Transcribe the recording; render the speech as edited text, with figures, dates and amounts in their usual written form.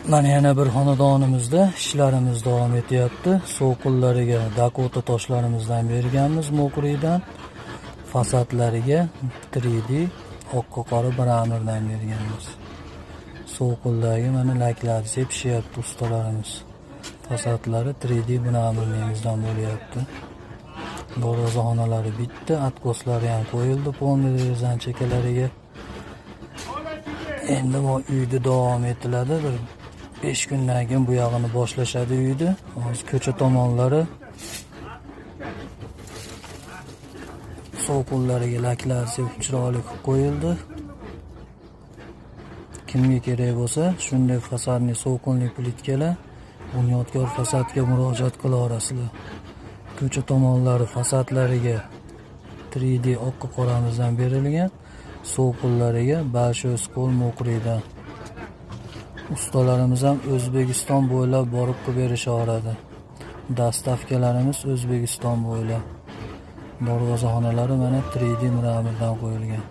Mana yana bir xonadonimizda ishlarimiz davom etyapti. So'qillariga Dakota toshlarimizdan berganmiz мокрый dan. Fasadlariga 3D oqqa qora мрамор dan berganmiz. So'qildagi mana laklarni sepishyapti ustalarimiz. Fasadlari 3D мраморный imizdan bo'lyapti. Darvozaxonalari bitdi, откос lari ham qo'yildi polni derazani chekkalariga. Endi bu uyda davom etiladi. Bir 5 kundan keyin bu yog'ini boshlashadi uyni. Hozir ko'cha tomonlari so'qullariga laklar sepib chiroyli qilib qo'yildi. Kimga kerak bo'lsa, shunday fasadli so'qinli plitkalar Bunyodkor fasadga murojaat qila olasizlar. Ko'cha tomonlari fasadlariga 3D oqqa qoramizdan berilgan, so'qullariga большой скол мокрый dan. Ustalarimiz ham O'zbekiston bo'ylab borib qilib berisha oladi. Доставка larimiz O'zbekiston bo'ylab. Darvozaxonalari mana 3D мрамор dan qo'yilgan.